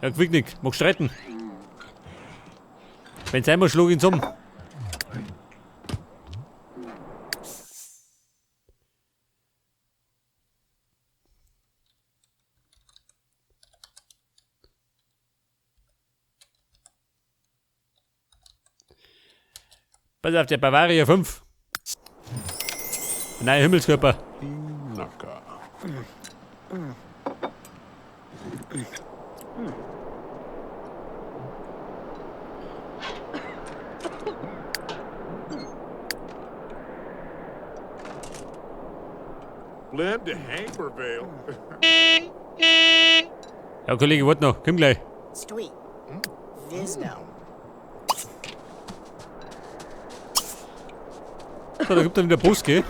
Ja, Quicknick, magst streiten? Wenn's einmal schlag ihn zusammen. Pass auf, der Bavaria 5. Nein, Himmelskörper. Naka. Blim de Hankervale. Ja, Kollege, warte noch. Komm gleich. Street. Visno. So, da gibt dann wieder Bus, gell?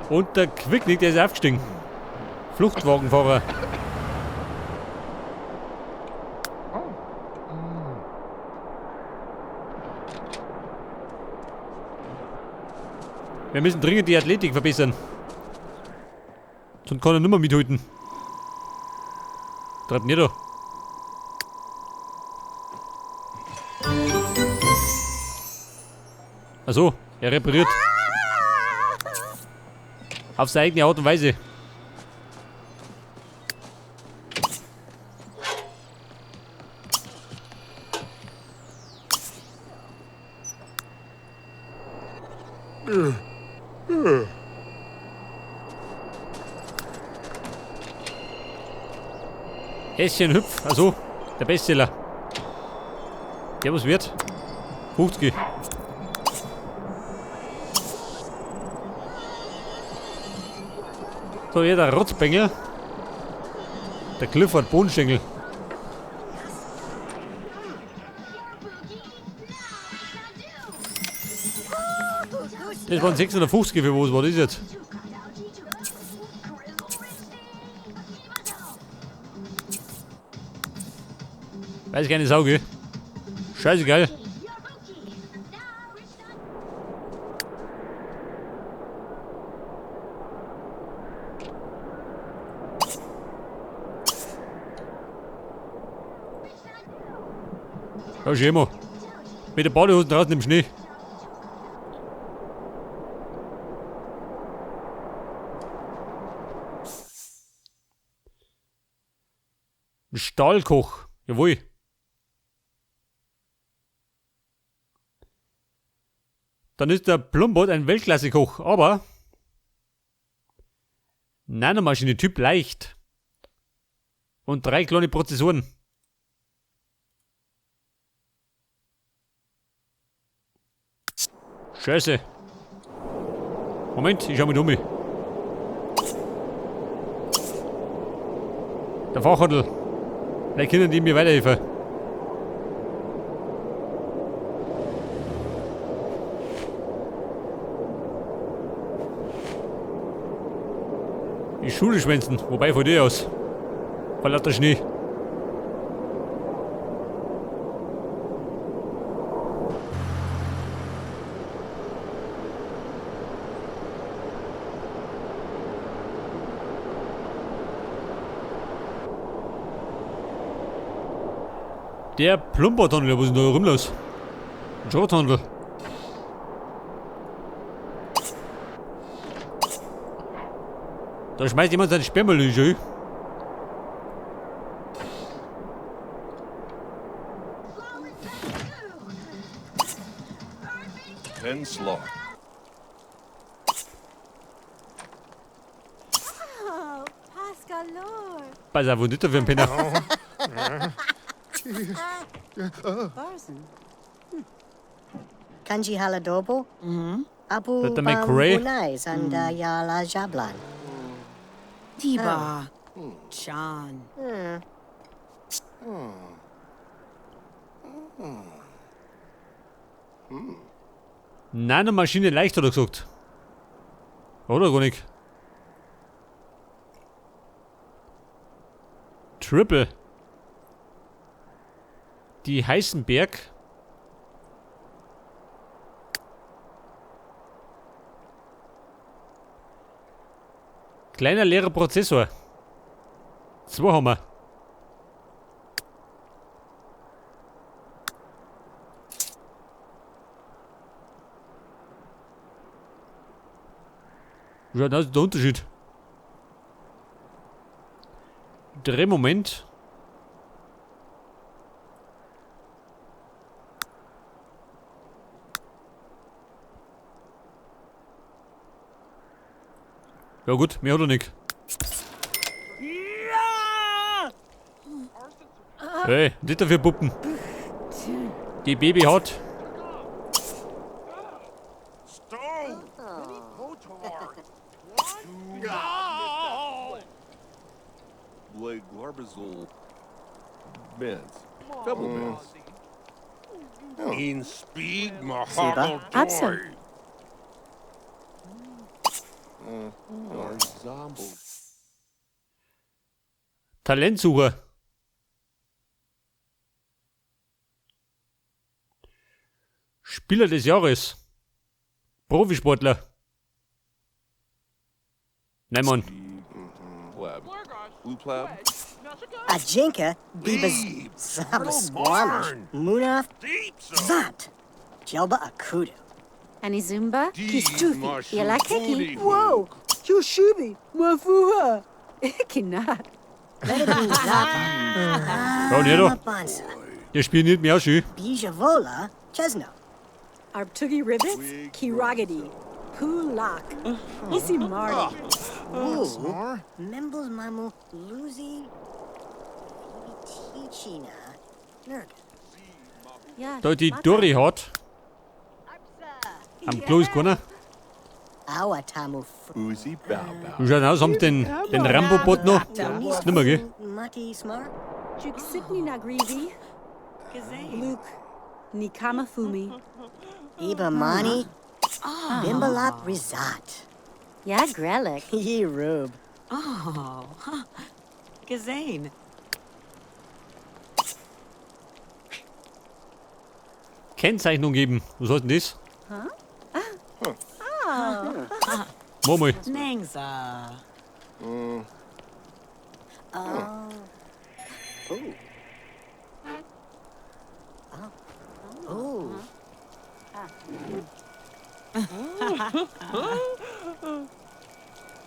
Und der Quicknick, der ist aufgestiegen. Fluchtwagenfahrer. Wir müssen dringend die Athletik verbessern. Sonst kann er nimmer mithalten. Treibt nicht da. Achso, er repariert. Auf seine eigene Art und Weise. Häschen Hüpf, also der Bestseller. Der was wird? 50. So, hier der Rotzbengel. Der Clifford Bohnenstängel. Das waren 650 für was war das jetzt? Weiß keine Sau, gell? Scheißegal. Ja, schön mal. Mit der Badehosen draußen im Schnee. Ein Stahlkoch. Jawohl. Dann ist der Plumbot ein Weltklasse-Koch, aber Nanomaschine Typ leicht. Und 3 kleine Prozessoren. Scheiße. Moment, ich schau mich um. Der Fachhandel. Vielleicht können die mir weiterhelfen. Die Schule schwänzen, wobei von dir aus. Vor lauter Schnee. Der Plumpertunnel, wo ist denn da rum los? Ein Schrotthandel. Da schmeißt jemand seinen Sperrmüll hin, schön. Henslow. Oh, Pascalor. Pass auf, wo ist das für ein Penner? Barson. Kanji Haladobo? Abu Dr. McRae? Unais and Yala Jablan. Tiba. Chan. Nanomaschine leicht, hat er gesagt. Oder gar nicht? Triple. Die Heisenberg. Kleiner leerer Prozessor. Zwei haben wir. Wie schaut aus der Unterschied? Drehmoment. Ja gut, mehr hat er nicht. Ja! Hey, nicht dafür Puppen. Die Baby hat. Talentsucher. Spieler des Jahres. Profisportler. Nein, Mann. Ajinka Bibas Zabasquamish Munaf Zat Jelba Akudu. Anizumba Kistufi Yelakeki. Whoa! Chushubi Mafuha Kinat. Ja, und jeder. Der spielt nicht mehr schön. Bijavola Chesno. Arptugi Rivets Kiragadi Pulak Isimari. Ooh, Membles Mamu Luzi Tichina Nurga. Da die Dori hat. Am Klo ist keiner. Wie schaut aus? Haben sie den Rambo-Bot noch? Nicht mehr, gell? Juksipni Nagrivi Luke Nikamafumi Ibamani Bimbalap Rizat. Ja, Grelic. Yerub. Oh, Gazane. Kennzeichnung geben. Was heißt denn das? Mach mal. Nangsa. Oh.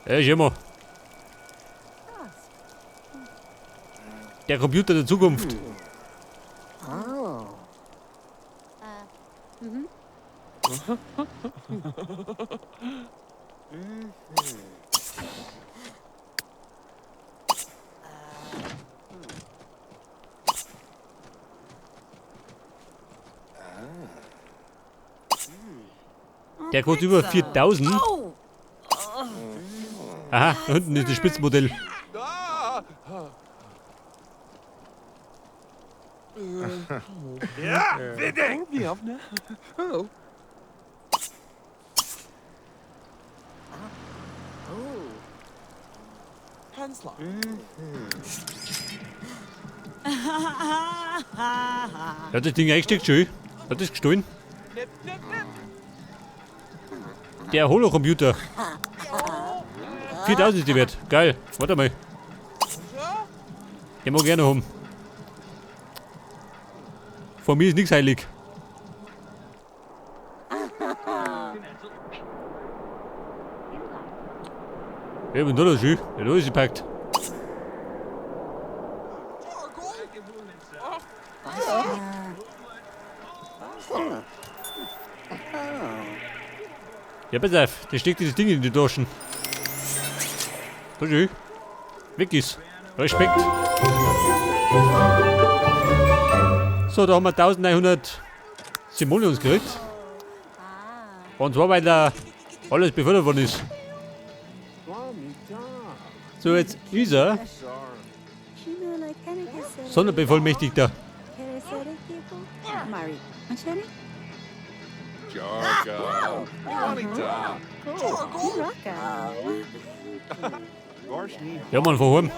Ey, schau mal. Der Computer der Zukunft. Oh. Der kostet über 4000. Aha, da hinten ist das Spitzenmodell. Ja, bitte. Hat das Ding eingesteckt, schön. Hat das gestohlen? Der Holocomputer. 4000 ist die wert. Geil. Warte mal. Den mag ich gerne haben. Von mir ist nichts heilig. Ja, bin da das schön. Ja, da ist sie gepackt. Ja, pass auf, der steckt dieses Ding in die Taschen. So schön. Weg ist. Respekt. So, da haben wir 1900 Simoleons gekriegt. Und zwar, weil da alles befördert worden ist. So, jetzt ist er Sonderbevollmächtigter. Ja, Mann, fahr heim.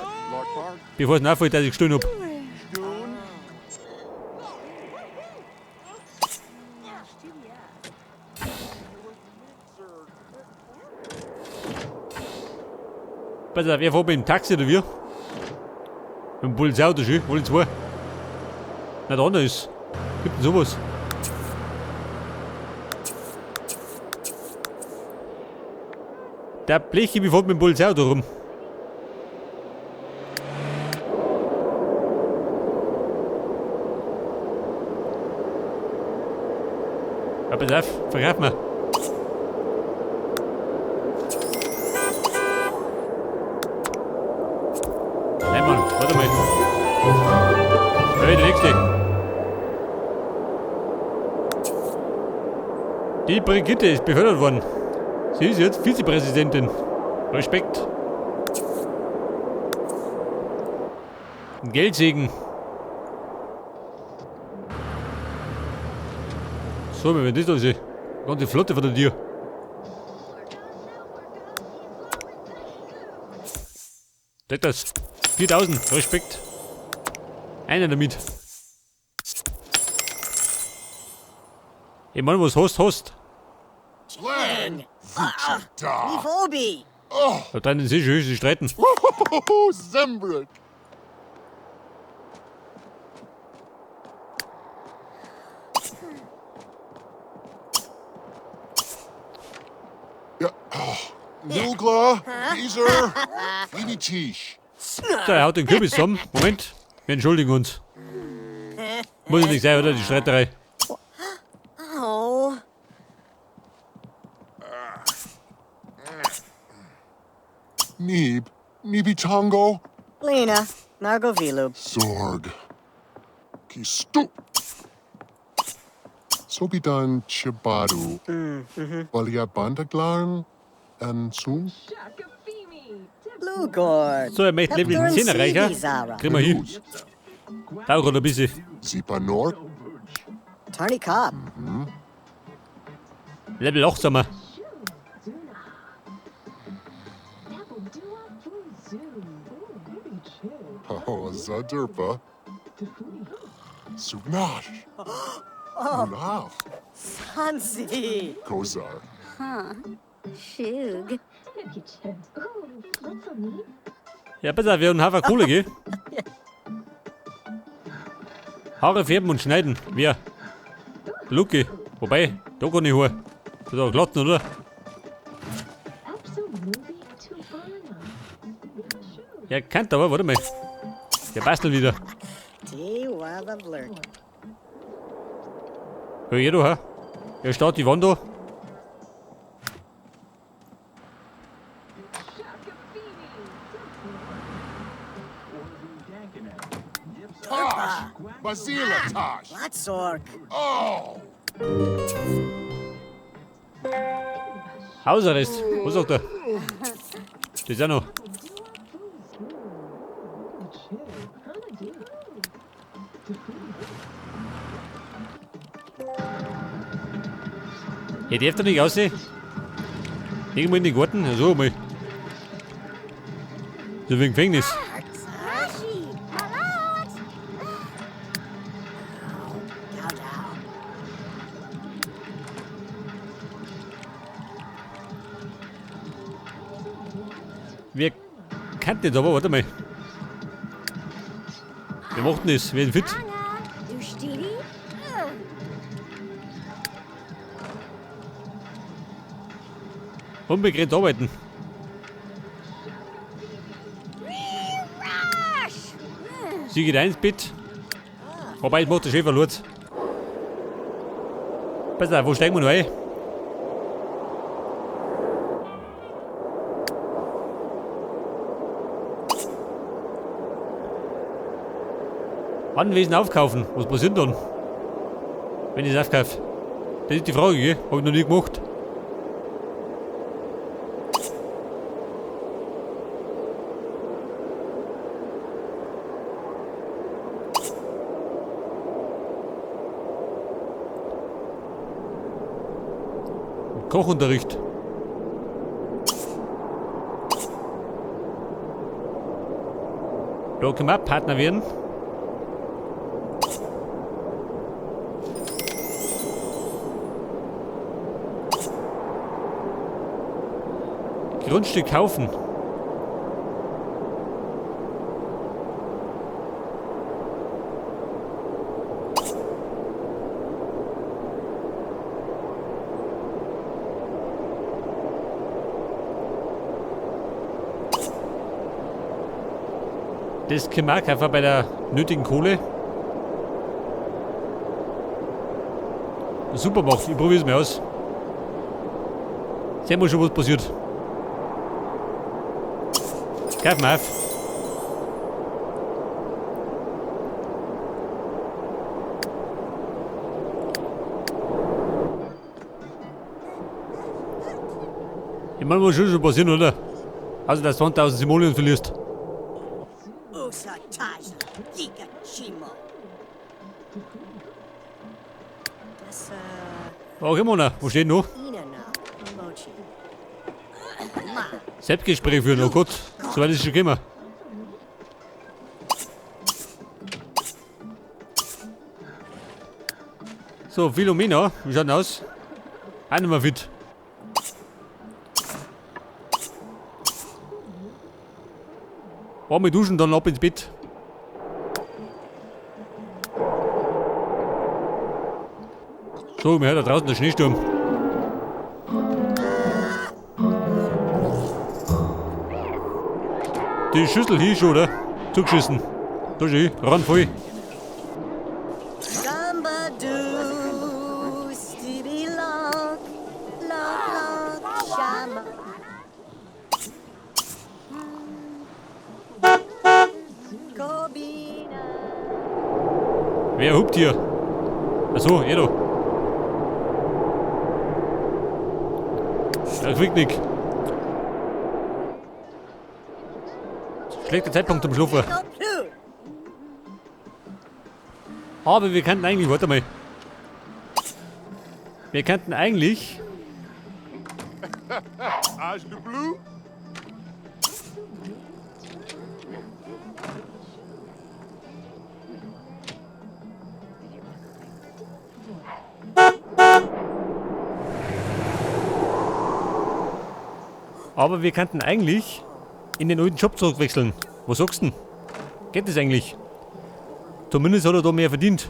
Bevor es nachfällt, dass ich gestohlen hab. Pass auf, wer fährt mit dem Taxi oder wir? Mit dem Polizeiauto schön, alle zwei. Na, der andere ist. Gibt denn sowas? Der Blechi fährt mit dem Polizeiauto rum. Ja, pass auf, vergreif mal. Nein, Mann, warte mal. Hey, der nächste. Die Brigitte ist befördert worden. Sie ist jetzt Vizepräsidentin. Respekt. Ein Geldsegen. So, wenn das da ist, ganze Flotte von der Tür. Das. 4000, Respekt. Einer damit. Ich meine, was hast, hast. Slang! Da! Ifobi. Da trennen sie sich, sie streiten. Zembrik! Ja, oh. Nugla, Geezer, Finitish. Da, er haut den Kürbis zusammen. Moment, wir entschuldigen uns. Muss ja nicht sein, oder? Die Streiterei. Oh. Neeb, Nibitango, Lena. Nargovilu. Zorg. Kistu. Sobidan Chibadu. Baliabandaglarn Ansum. Blugord. So, er möchte Level 10 erreichen. Kriegen wir hin. Dauert ein bisschen. Zipanor. Tarny Cobb. Level 8 sind wir. Oh, Zadurpa. Sugnash. Ulaf. Sansi. Kozar. Shug. Ja, pass auf, wir haben Hafer Kohle, gell? Haare färben und schneiden. Wer? Lucky. Wobei, da kann ich holen. Das ist auch glatten, oder? Ja, kann aber, warte mal. Der bastelt wieder. Hör hier, du, hä? Er startet die Wand da. Tosh! Basila Tosh! Latsork. Oh! Hausarrest. Was sagt er? Das ist auch noch. Ja, darf da nicht aussehen. Irgendwo in den Garten, ja, so mal. So wie im Gefängnis. Wir kannten nicht, aber warte mal. Wir machten das, wir sind fit. Unbegrenzt arbeiten. Sie geht ins Bett. Wobei, ich mach der Schäfer Lutz. Pass auf, wo steigen wir noch ein? Anwesen aufkaufen. Was passiert dann? Wenn ich es aufkaufe? Das ist die Frage, gell? Hab ich noch nie gemacht. Kochunterricht. Da können wir auch Partner werden. Grundstück kaufen. Das können wir auch kaufen bei der nötigen Kohle. Super gemacht, ich probier's mal aus. Sehen wir schon, was passiert. Greif mal auf. Ich meine, was soll schon passieren, oder? Also, dass du 20.000 Simoleons verlierst. Okay, Mona, wo steht noch? Selbstgespräch führen, oh Gott, so weit ist es schon gekommen. So, Philomena, wie schaut denn aus? Auch nicht mehr fit. Warme duschen, dann ab ins Bett. So, wir hören da draußen den Schneesturm. Die Schüssel hier schon, oder? Zugeschissen. Da schön, ran voll. Wer hupt hier? Achso, er da. Ja, Quicknick. Schlechter Zeitpunkt zum Schlafen. Aber wir könnten eigentlich, warte mal. Wir könnten eigentlich. Aber wir könnten eigentlich in den alten Job zurückwechseln. Was sagst du denn? Geht das eigentlich? Zumindest hat er da mehr verdient.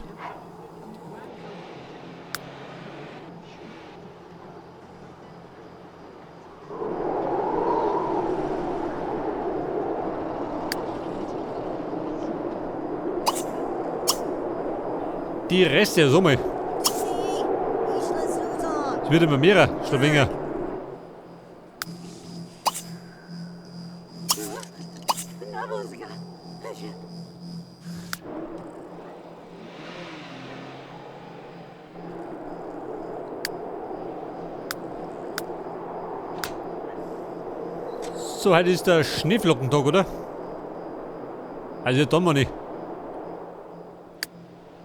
Die Reste der Summe. Es wird immer mehr, statt weniger. So, heute ist der Schneeflockentag, oder? Also, dann mal nicht.